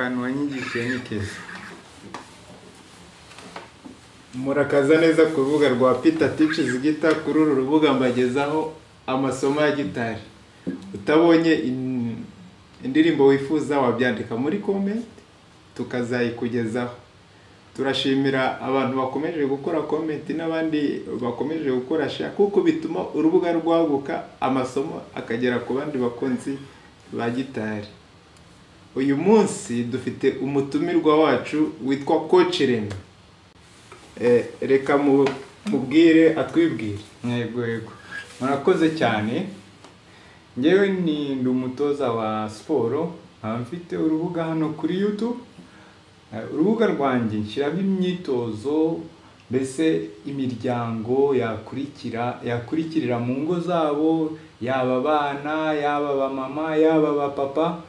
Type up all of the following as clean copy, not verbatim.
Akantu wanyigishije ni keza. Murakaza neza ku rubuga rwa Peter Teaches Guitar. Kuri uru rubuga mbagezaho amasomo ya gitari. Utabonye indirimbo wifuza wabyandika muri comment tukazayikugezaho. Turashimira abantu bakomeje gukora comment n'abandi bakomeje gukora share, kuko bituma urubuga rwaguka, amasomo akagera ku bandi bakunzi ba gitari. Uyu munsi dufite umutumirwa wacu witwa Coach Remy. Reka mubwire atwibwire. Yego, murakoze cyane. Ngewe ni ndi umutoza wa siporo, nkaba mfite urubuga hano kuri YouTube. Urubuga rwanjye nshyiraho imyitozo, mbese imiryango yakurikira, yakurikirira mu ngo zabo, yaba abana, yaba abamama, yaba abapapa,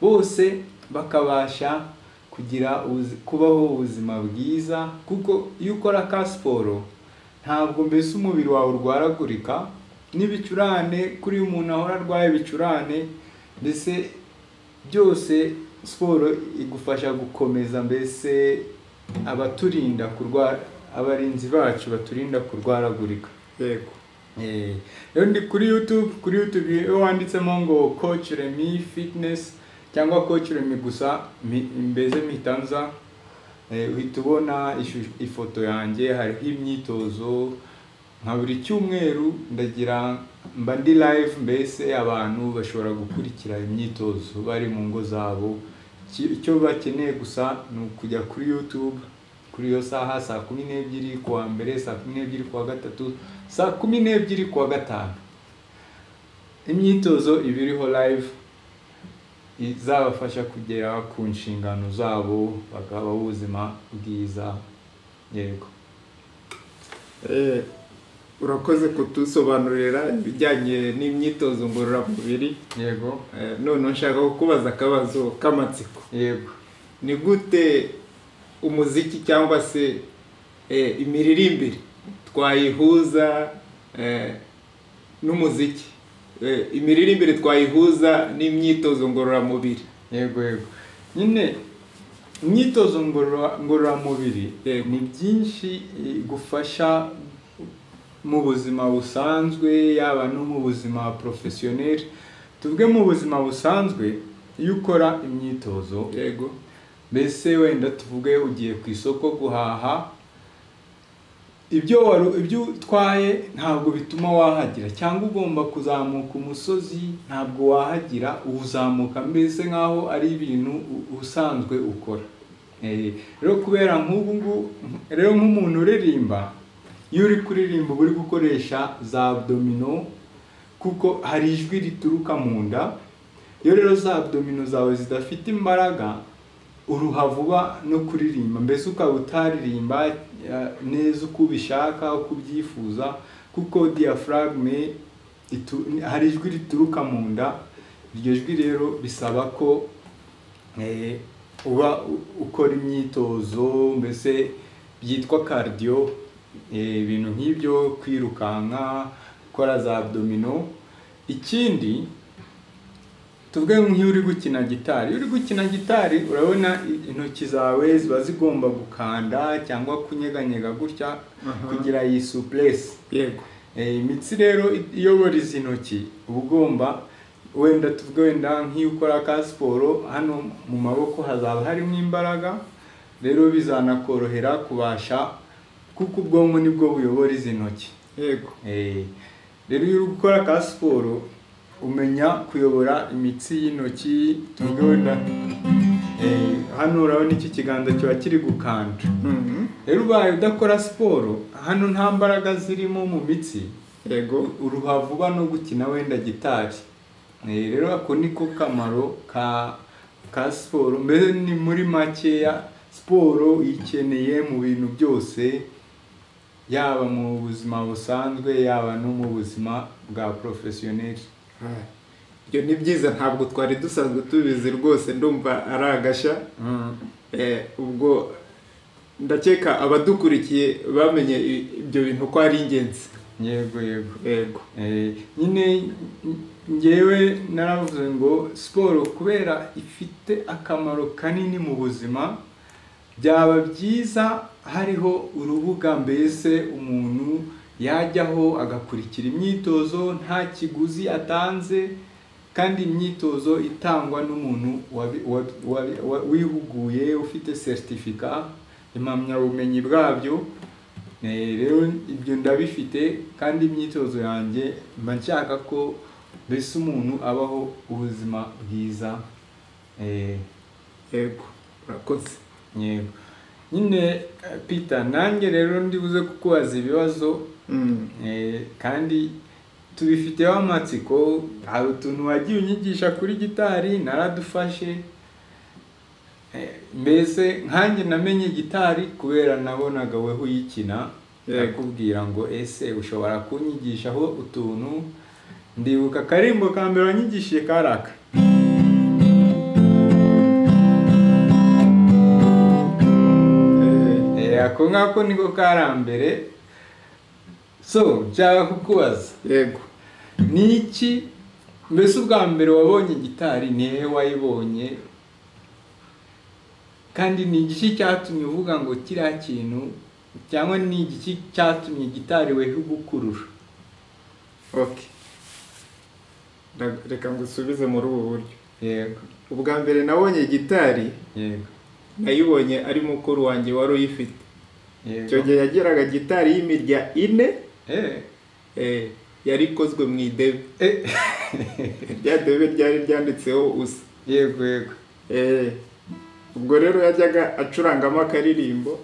bose bakabasha kugira kubaho ubuzima bwiza, kuko iyo ukora ka siporo ntabwo mbese umubiri wawe urwaragurika n'ibicurane. Kuri uyu muntu ahora arwaye ibicurane, mbese byose siporo igufasha gukomeza, mbese abaturinda kurwara, abarinzi bacu baturinda kurwaragurika. Rero ndi kuri YouTube. Kuri YouTube iyo wanditsemo ngo Coach Remy Fitness cyangwa Coach Remy gusa, mbese mpita nza, uhita ubona ifoto yanjye, hariho imyitozo. Nka buri cyumweru ndagira mba ndi live, mbese abantu bashobora gukurikira imyitozo bari mu ngo zabo. Icyo bakeneye gusa ni ukujya kuri YouTube kuri iyo saha, 12:00 kuwa mbere, 12:00 kuwa gatatu, 12:00 kuwa gatanu. Imyitozo iba iriho live, izabafasha kugera ku nshingano zabo, bakabaho ubuzima bwiza. Yego. Urakoze kutusobanurira ibijyanye n'imyitozo ngororamubiri. Yego. None nshaka kukubaza akabazo k'amatsiko. Yego. Ni gute umuziki cyangwa se imiririmbire twayihuza n'umuziki, imiririmbire twayihuza n'imyitozo ngororamubiri? Yego, nyine imyitozo ngororamubiri ni byinshi igufasha mu buzima busanzwe, yaba no mu buzima professionnel. Tuvuge mu buzima busanzwe, iyo ukora imyitozo, mbese wenda tuvuge ugiye ku isoko guhaha, ibyo utwaye ntabwo bituma wahagira, cyangwa ugomba kuzamuka umusozi ntabwo wahagira, uzamuka mbese nkaho ari ibintu usanzwe ukora. Rero kubera nk'ubu ngubu rero, nk'umuntu uririmba, iyo uri kuririmba uba uri gukoresha za abdominaux, kuko hari ijwi rituruka mu nda. Iyo rero za abdominaux zawe zidafite imbaraga, uruha vuba no kuririmba, mbese ukaba utaririmba neza uko ubishaka, uko ubyifuza, kuko diaphragme hari ijwi rituruka mu nda. Iryo jwi rero bisaba ko uba ukora imyitozo, mbese byitwa cardio, ibintu nk'ibyo, kwirukanka, gukora za abdominaux. Ikindi, tuvuge nk'iyo uri gukina gitari, iyo uri gukina gitari urabona intoki zawe ziba zigomba gukanda cyangwa kunyeganyega gutya kugira iyi souplesse. Imitsi rero iyobora izi ntoki uba ugomba, wenda tuvuge wenda nk'iyo ukora ka siporo, hano mu maboko hazaba harimo imbaraga, rero bizanakorohera kubasha, kuko ubwonko nibwo buyobora izi ntoki. Rero iyo uri gukora ka siporo umenya kuyobora imitsi y'intoki. Tuvuge wenda hano urabona iki kiganza kiba kiri gukanda. Rero ubaye udakora siporo, hano nta mbaraga zirimo mu mitsi, uruha vuba no gukina wenda gitari. Rero ako niko kamaro ka siporo. Mbese ni muri makeya, siporo ikeneye mu bintu byose, yaba mu buzima busanzwe, yaba no mu buzima bwa professionnel. Ibyo ni byiza, ntabwo twari dusanzwe tubizi rwose, ndumva ari agashya. Ubwo ndakeka abadukurikiye bamenye ibyo bintu ko ari ingenzi. Yego yego. Yego. Nyine ngewe naravuze ngo siporo kubera ifite akamaro kanini mu buzima, byaba byiza hariho urubuga mbese umuntu yajyaho agakurikira imyitozo nta kiguzi atanze, kandi imyitozo itangwa n'umuntu wihuguye ufite certificat, impamyabumenyi bwabyo. Rero ibyo ndabifite, kandi imyitozo yanjye mba nshaka ko mbese umuntu abaho ubuzima bwiza. Yego, urakoze. Yego. Nyine Peter, nanjye rero ndibuze kukubaza ibibazo, kandi tubifiteho amatsiko. Hari utuntu wagiye unyigisha kuri gitari naradufashe. Mbese nkanjye namenye gitari kubera nabonaga weho uyikina, akubwira ngo ese ushobora kunyigishaho utuntu. Ndibuka akarimbo ka mbere wanyigishije karaka. Ako ngako niko karambere. So nshaka kukubaza. Yego. Niki mbese ubwa mbere wabonye gitari, ni hehe wayibonye, kandi ni igiki cyatumye uvuga ngo kiriya kintu, cyangwa ni igiki cyatumye gitari weho igukurura? Okay. Reka ngusubize muri ubu buryo. Yego. Ubwa mbere nabonye gitari, yego, nayibonye ari mukuru wanjye wari uyifite. Yego. Icyo gihe yageraga gitari y'imirya 4, yari ikozwe mu idebe. Rya debe ryari ryanditseho usa. Yego yego. Ubwo rero yajyaga acurangamo akaririmbo.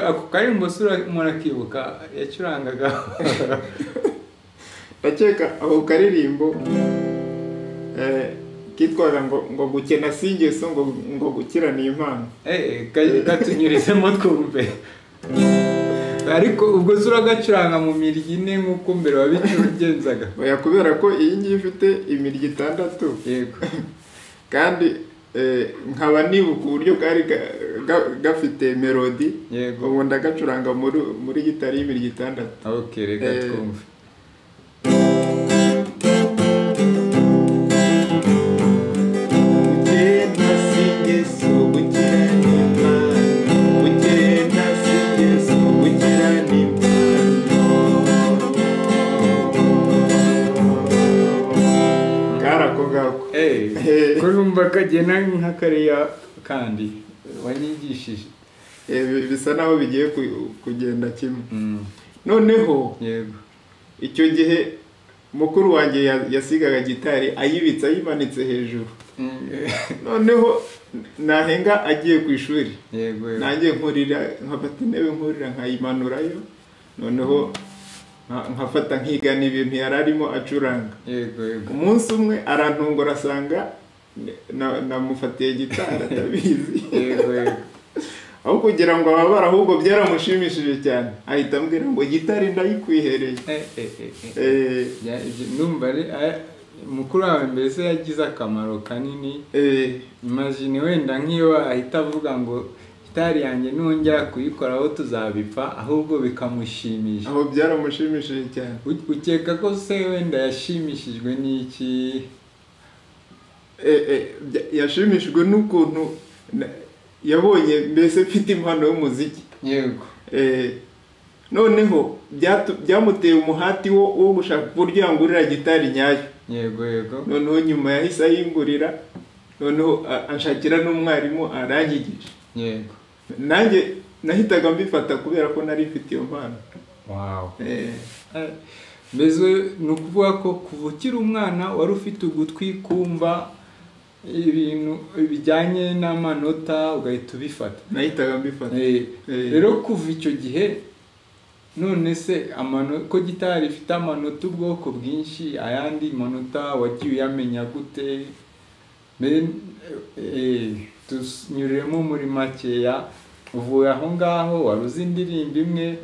Ako karirimbo sura murakibuka yacurangaga? Ndakeka ako karirimbo kitwaga ngo gukena si ingeso, ngo gukira ni impano. Katunyurizemo twumve. Ariko ubwo uragacuranga mu mirya 4 nk'uko mbere wabigenzaga? Oya, kubera ko iyi ngiyi ifite imirya 6. Yego. Kandi nkaba nibuka uburyo kari gafite melodi. Yego. Ubu ndagacuranga muri gitari y'imirya 6. Okay, reka twumve. Kurumva kagena nk'akariya kandi wanyigishije. Bisa naho bigiye kugenda kimwe. Noneho yego, icyo gihe mukuru wanjye yasigaga gitari ayibitse ayimanitse hejuru. Noneho nahenga agiye ku ishuri, yego, nanjye nkurira nkafata intebe nkurira nkayimanurayo, noneho nkafata nkigana ibintu yari arimo acuranga. Yego yego. Umunsi umwe arantungura asanga namufatiye gitari atabizi. Yego yego. Aho kugira ngo ababara ahubwo byaramushimishije cyane, ahita ambwira ngo gitari ndayikwihereye. Ndumva ari mukuru wawe mbese yagize akamaro kanini. Imagine wenda nk'iyo ahita avuga ngo gitari yanjye nongera kuyikoraho tuzabipfa, ahubwo bikamushimisha. Aho byaramushimishije cyane. Ukeka ko se wenda yashimishijwe n'iki? Yashimishijwe n'ukuntu yabonye mbese mfite impano y'umuziki. Yego. Noneho byamuteye umuhati wo gushaka uburyo yangurira gitari nyayo. Yego yego. Noneho nyuma yahise ayingurira, noneho anshakira n'umwarimu aranyigisha. Yego. Nanjye nahitaga mbifata kubera ko nari mfite iyo mpano. Wow. Mbese ni ukuvuga ko kuva ukiri umwana wari ufite ugutwi kumva ibintu bijyanye n'amanota ugahita ubifata. Nahitaga mbifata. Rero kuva icyo gihe, none se ko gitari ifite amanota ubwoko bwinshi, ayandi manota wagiye uyamenya gute? Tunyuremo muri makeya. Uvuye aho ngaho wari uzi indirimbo imwe,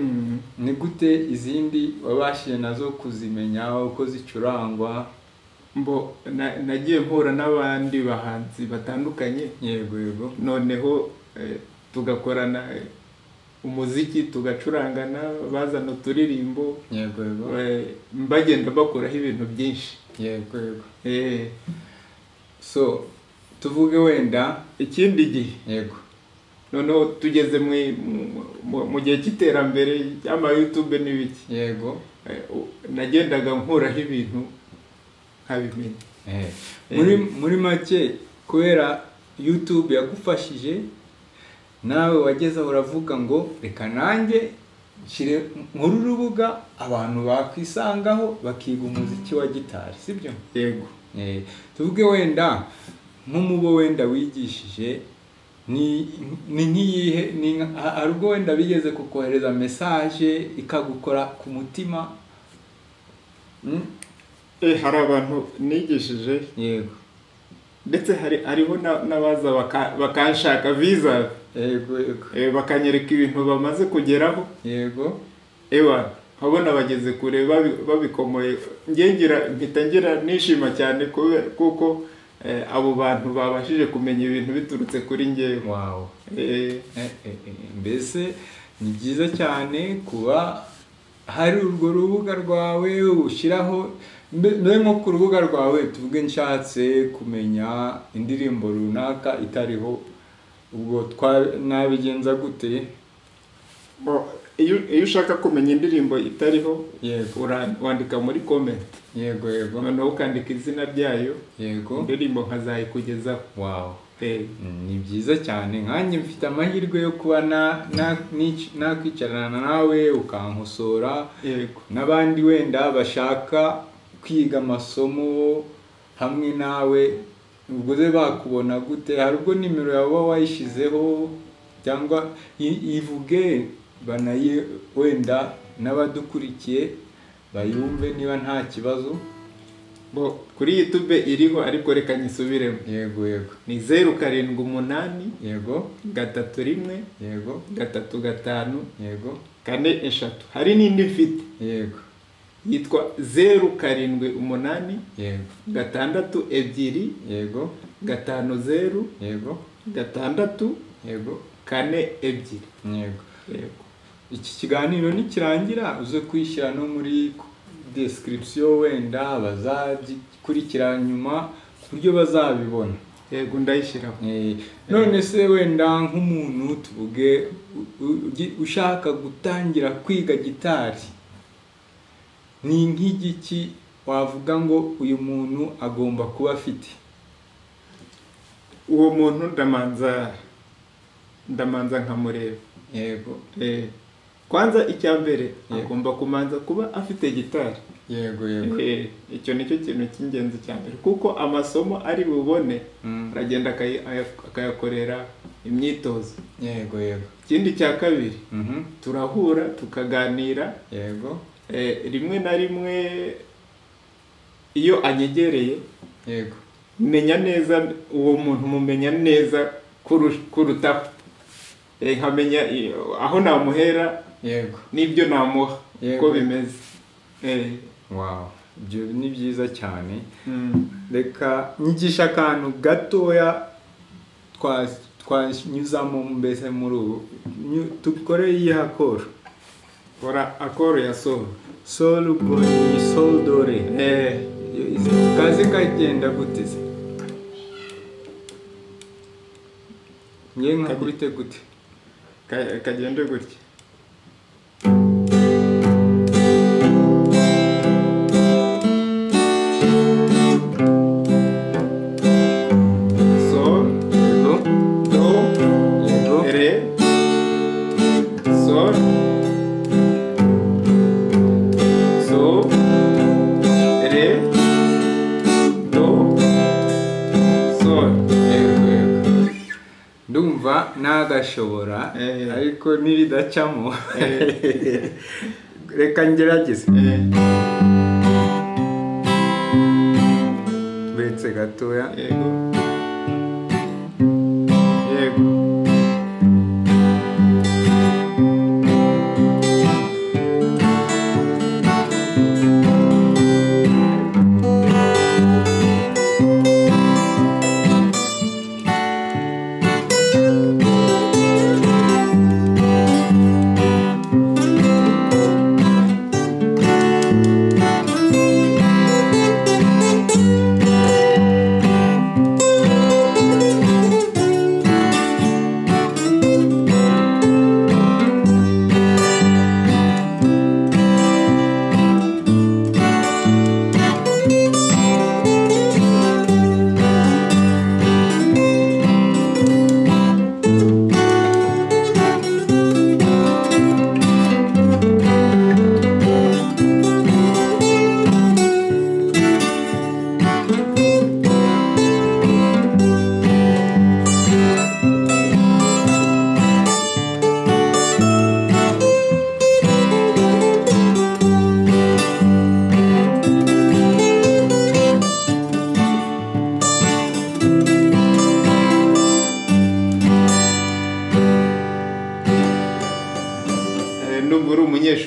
ni gute izindi wabashije nazo kuzimenya uko zicurangwa? Mbo nagiye mpura n'abandi bahanzi batandukanye. Yego yego. Noneho tugakorana umuziki tugacurangana, bazana uturirimbo. Yego yego. Bagenda bakuraho ibintu byinshi. Yego yego. So tuvuge wenda ikindi gihe. Yego. Noneho tugeze mu gihe cy'iterambere cy'ama YouTube n'ibiki. Yego. Nagendaga nkuraho ibintu nkabimenya. Muri make kubera YouTube yagufashije nawe wageze uravuga ngo reka nanjye nshyire muri rubuga abantu bakwisangaho bakiga umuziki wa gitari, sibyo? Yego. Tuvuge wenda nk'umubo wenda wigishije ni nkiyihe, ni arubwo wenda bigeze kukohereza message ikagukora ku mutima? Hari abantu nigishije. Yego. Ndetse hariho n'abaza bakanshaka visa. Yego yego. Bakanyereka ibintu bamaze kugeraho. Yego. Ewa nkabona bageze kure babikomoye, ngira mpita ngira nishima cyane kuko abo bantu babashije kumenya ibintu biturutse kuri njyewe. Wow. Mbese ni byiza cyane kuba hari urwo rubuga rwawe ushyiraho. Mbe nko ku rubuga rwawe tuvuge nshatse kumenya indirimbo runaka itariho, ubwo nabigenza gute? Iyo ushaka kumenya indirimbo itariho, yego, wandika muri comment. Yego yego. Noneho ukandika izina ryayo. Yego. Indirimbo nkazayikugezaho. Wow. Ni byiza cyane. Nkanjye mfite amahirwe yo kuba nakwicarana nawe ukankosora. Yego. N'abandi wenda bashaka kwiga amasomo hamwe nawe, ubwo ze bakubona gute? Hari ubwo nimero yawe wayishizeho cyangwa ivuge banaye wenda n'abadukurikiye bayumve niba nta kibazo. Bo kuri YouTube iriho, ariko reka nyisubiremo. Yego yego. Ni 078. Yego. 31. Yego. 35. Yego. 43. Hari n'indi mfite. Yego. Yitwa 078. Yego. 62. Yego. 50. Yego. 6. Yego. 42. Yego. Yego. Iki kiganiro nikirangira uze kwishyira no muri description, wenda bazagikurikira nyuma ku buryo bazabibona. Yego, ndayishyiraho. None se wenda nk'umuntu tuvuge ushaka gutangira kwiga gitari, ni nk'igiki wavuga ngo uyu muntu agomba kuba afite? Uwo muntu ndamanza nkamureba. Yego. Kwanza icya mbere agomba kumanza kuba afite gitari. Yego yego. Icyo nicyo kintu cy'ingenzi cya mbere, kuko amasomo ari bubone aragenda akayakorera imyitozo. Yego yego. Ikindi cya kabiri, turahura tukaganira. Yego. Rimwe na rimwe iyo anyegereye, yego, menya neza uwo muntu, mumenya neza kuruta nkamenya aho namuhera. Yego. N'ibyo namuha uko bimeze. Wow, ibyo ni byiza cyane. Reka nyigisha akantu gatoya twanyuzamo mbese muri ubu dukore iyi akoro. Kora akoro ya sol. Sol ubwo ni sol do re. Kazi kagenda gute se? Ngiye nkakubite gute? Kagende gutya. Sol, yego, do, yego, re, sol, so, re, do, sol. Yego yego. Ndumva nagashobora, ariko niridacamo. Reka ngerageze. Uretse gatoya. Yego. Yego.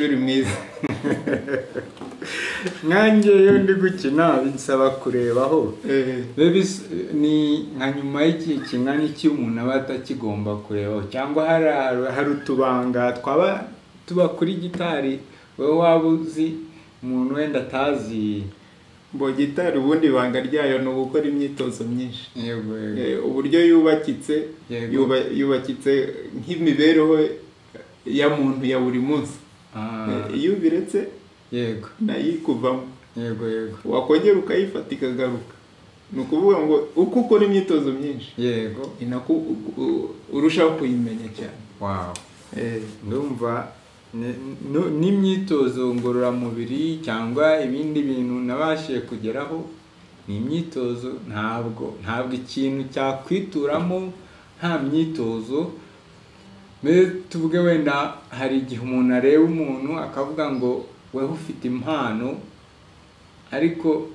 Umunyeshuri mwiza. Nkanjye iyo ndi gukina binsaba kurebaho. Ni nka nyuma y'igihe kingana iki umuntu aba atakigomba kurebaho, cyangwa hari utubanga twaba tuba kuri gitari wowe waba uzi umuntu wenda atazi? Bo gitari ubundi ibanga ryayo ni ugukora imyitozo myinshi. Yego. Uburyo yubakitse, yubakitse nk'imibereho ya muntu ya buri munsi. Iyo ubiretse, yego, nayikuvamo. Yego. Wakongera ukayifata ikagaruka. Ni ukuvuga ngo uko ukora imyitozo myinshi, yego, ni nako urushaho kuyimenya cyane. Wow. Ndumva n'imyitozo ngororamubiri cyangwa ibindi bintu nabashije kugeraho ni imyitozo. Ntabwo ikintu cyakwituramo nta myitozo. Tuvuge wenda hari igihe umuntu areba umuntu akavuga ngo weho ufite impano, ariko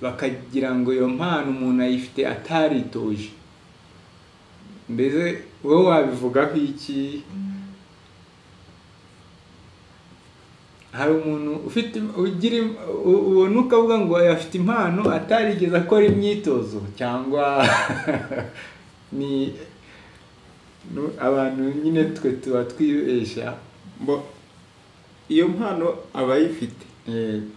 bakagira ngo iyo mpano umuntu ayifite ataritoje. Mbese wowe wabivugaho iki? Hari umuntu ufite ugira ubona ukavuga ngo afite impano atarigeze akora imyitozo, cyangwa ni abantu nyine twe tuba twibeshya? Iyo mpano aba ayifite,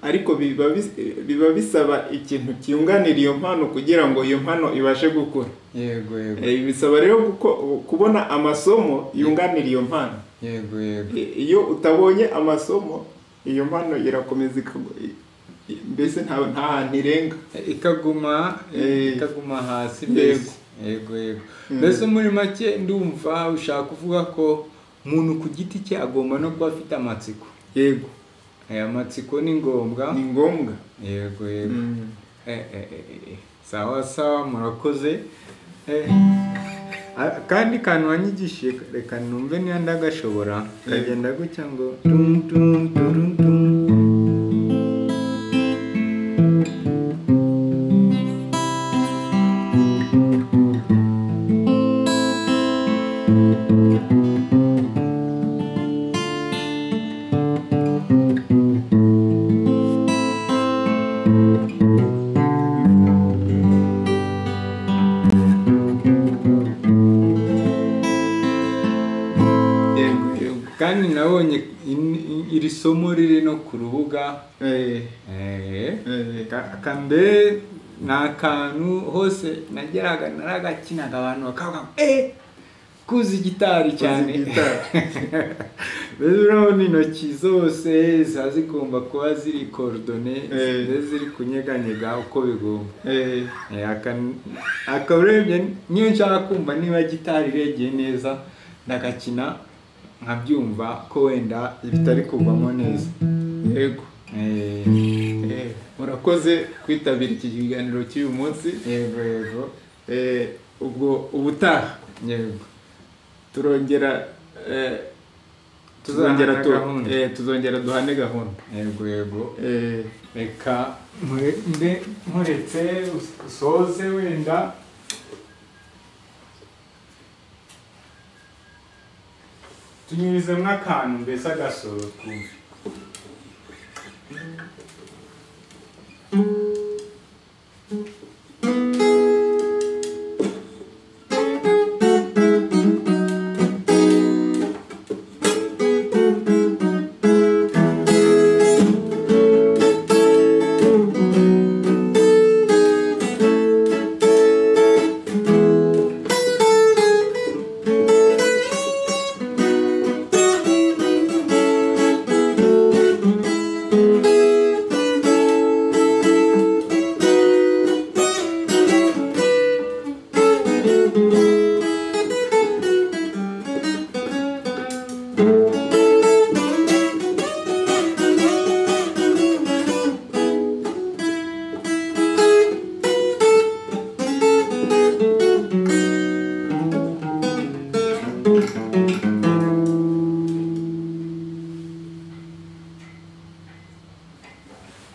ariko biba bisaba ikintu cyunganira iyo mpano kugira ngo iyo mpano ibashe gukura. Yego. Bisaba rero kubona amasomo yunganira iyo mpano. Yego. Iyo utabonye amasomo, iyo mpano irakomeza, mbese nta hantu irenga, ikaguma hasi mbese. Yego. Mbese muri make ndumva ushaka kuvuga ko umuntu ku giti cye agomba no kuba afite amatsiko. Yego. Aya matsiko ni ngombwa. Ni ngombwa. Yego. Sawa, murakoze. Akandi kantu wanyigishije, reka numve niba ndagashobora. Kagenda gutya ngo tum tum tum tum. Kandi nabonye iri somo riri no ku rubuga. Kambe ni akantu hose nageraga naragakinaga, abantu bakavuga kuzi gitari cyane. Mbese urabona intoki zose ziba zigomba kuba ziri coordonné, ziri kunyeganyega uko bigomba. Akarebye niyo nshaka kumva niba gitari iregeye neza, ndagakina nkabyumva ko wenda bitari kuvamo neza. Yego. Murakoze kwitabira iki kiganiro cy'uyu munsi. Yego. Ubwo ubutaha, yego, turongera tuzongera duhane gahunda. Yego. Reka mbe nkuretse usoze wenda. Tunyurizemo akantu mbese agasoro twumve.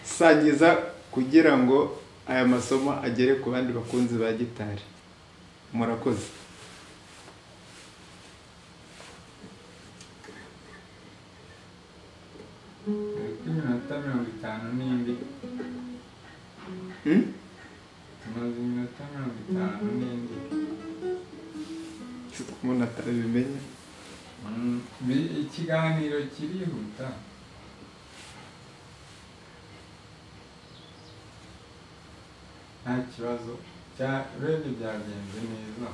Sangiza kugira ngo aya masomo agere ku bandi bakunzi ba gitari. Murakoze. Ariko iminota 50 n'indi. Tumaze iminota 50 n'indi. Umuntu atabimenya. Ikiganiro kirihuta. Nta kibazo, urebye byagenze neza.